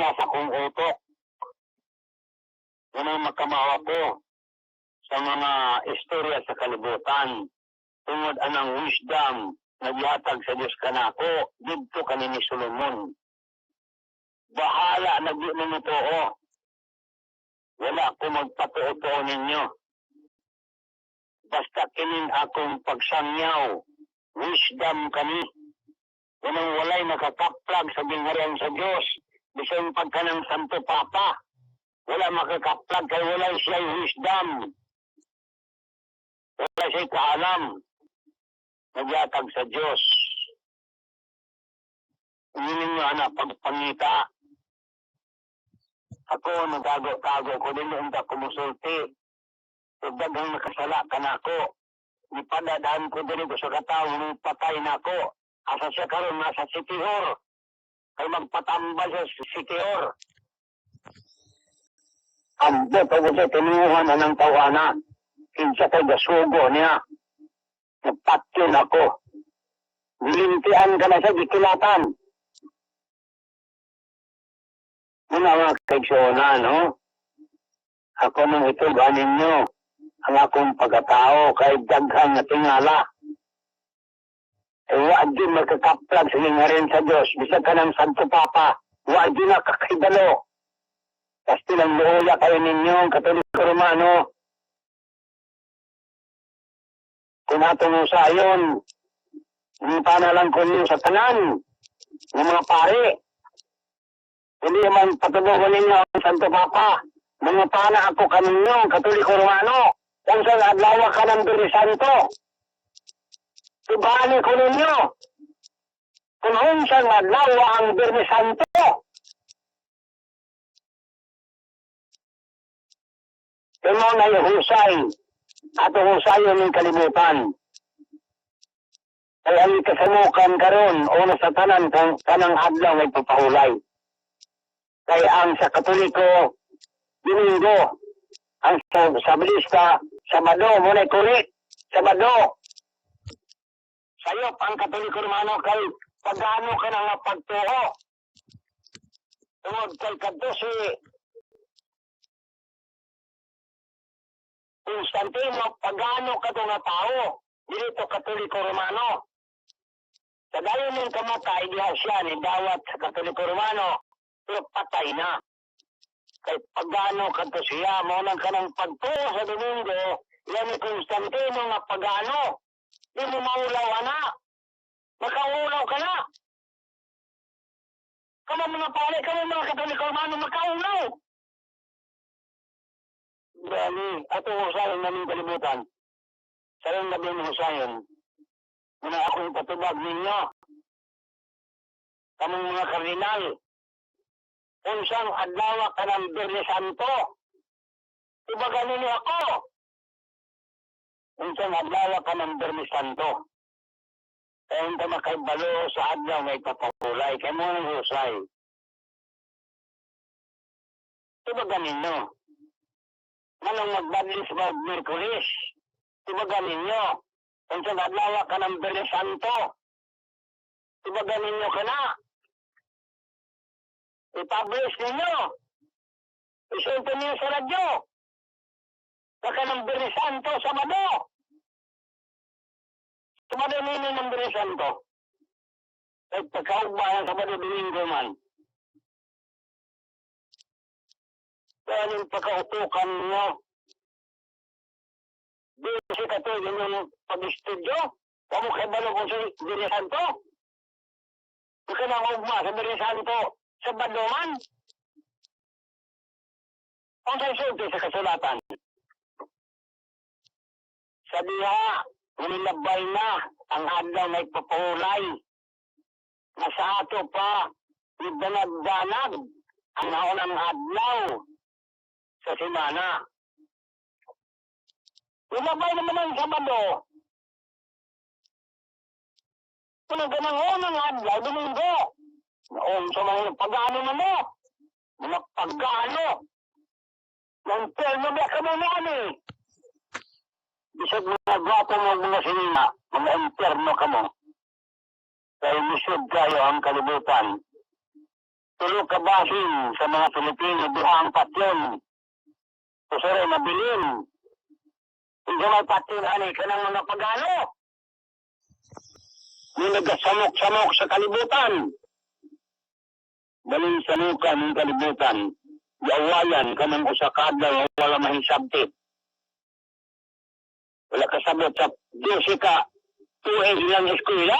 na sa akong utok. Unang makamawa ko sa mga istorya sa kalibutan. Tungod anang wisdom na gihatag sa Diyos kanako, didto kani ni Solomon. Bahala na di mo mutuo. Wala ko magpatuo-tuo ninyo. Basta kining akong pagsangyaw, wisdom kani. Unang walay makakaplag sa gingharian sa Diyos, bisan pagka ng Santo Papa, wala makakaplag kay wala siya wisdom. Wala siya kaalam. Nagyatag sa Diyos. Hindi ninyo anak pagpangita. Ako, nagtago-tago ko din yung kumusulti. Ug daghang nakasala ka nako. Ipadadaan ko diri ko sa katawo nung patay nako. Asa siya karon? Nasa Siquijor. Kay magpatambal sa Siquijor. Ambot ako sa tinuhan anang tawana. Kinsa kay gasugo niya. Nagpatyon ako. Gilintian ka na sa gikilatan. Muna mga kaigsoona, no? Ako nang itugan ninyo ang akong pagkatao kay daghan nga tingala. Eh, wa din magkakaplag sa rin sa Diyos. Bisag ka ng Santo Papa, wa din nakakibalo. Kastilang luoya kayo ninyo, ang Katoliko Romano. Kung atong usayon, na lang ko ninyo sa tanan ng mga pare. Hindi man patubuhan ninyo ang Santo Papa. Mga pana ako kaninyo, Katoliko Romano. Kung sa adlaw ka ng Biyernes Santo, ibali ko ninyo. Kung unsang adlaw ang Biyernes Santo, imo na husay atong husayon ng kalibutan. Kay ang kasamukan karon o sa tanan kang kanang adlaw ngay papahulay. Kay ang sa Katoliko, Domingo, ang sa Balista, Sabado, mo na correct, Sabado. Sayop ang Katoliko Romano kay pagano ka na nga pagtuo. Tungod kay kadto si Constantino, pagano ka to nga tao, dili to Katoliko Romano. Sa dayon ng kamatay, diha siya ni dawat sa Katoliko Romano, pero patay na. Kay pagano kadto siya, mo nang kanang pagtuo sa Domingo, yan ni Constantino nga pagano. Di mo maulaw ana. Makaulaw ka na. Kamo mga pare, kamo mga Katoliko Romano, makaulaw. Dali, ato husayon namin kalibutan. Sa rin nabing husayon, muna akong patubag ninyo. Kamong mga kardinal, unsang adlaw ka ng Biyernes Santo, tubagan ninyo ako. Unsang adlaw ka ng Biyernes Santo. Kaya hindi makaibalo sa adlaw may papahulay, kaya mo nang husay. Tubagan ninyo. Manong magbadlis mag Miyerkules, tubagan ninyo. Unsang adlaw ka ng Biyernes Santo, tubagan ninyo ka na. I-publish ninyo. Isulto ninyo sa radyo. Baka ng Biyernes Santo, Sabado. Sabado ninyo ng Biyernes Santo. Ay pagkaugma ang Sabado Domingo man. Kaya yung pagkautukan ninyo. Di si katoy inyong pag-estudyo. Kamu kay balo kung sa Biyernes Santo. Baka nang ugma sa Biyernes Santo, Sabado man. Ang sa sulti sa kasulatan. Sa diha, nilabay na ang adlaw na ipapahulay. Na sa ato pa, idanag-danag ang naunang adlaw sa simana. Nilabay naman ang Sabado. Kung ang ganang unang adlaw, Domingo. Noon sa mga pagano na mo. Mga pagano. Nang terno ba ka mo nani? Bisag mga gwapo mo mga sinina, mga imperno ka mo. Kaya lisod kayo ang kalibutan. Tulo ka bahin sa mga Pilipino duha ang patyon. Usa ray mabilin. Kung may patyon ani kanang mga pagano. Ni nagasamok-samok sa kalibutan. Balin samukan ng kalibutan. Giawayan kanang usa ka adlaw nga wala mahisabti. Wala kasabot sa 12 ka tuig ilang eskwela.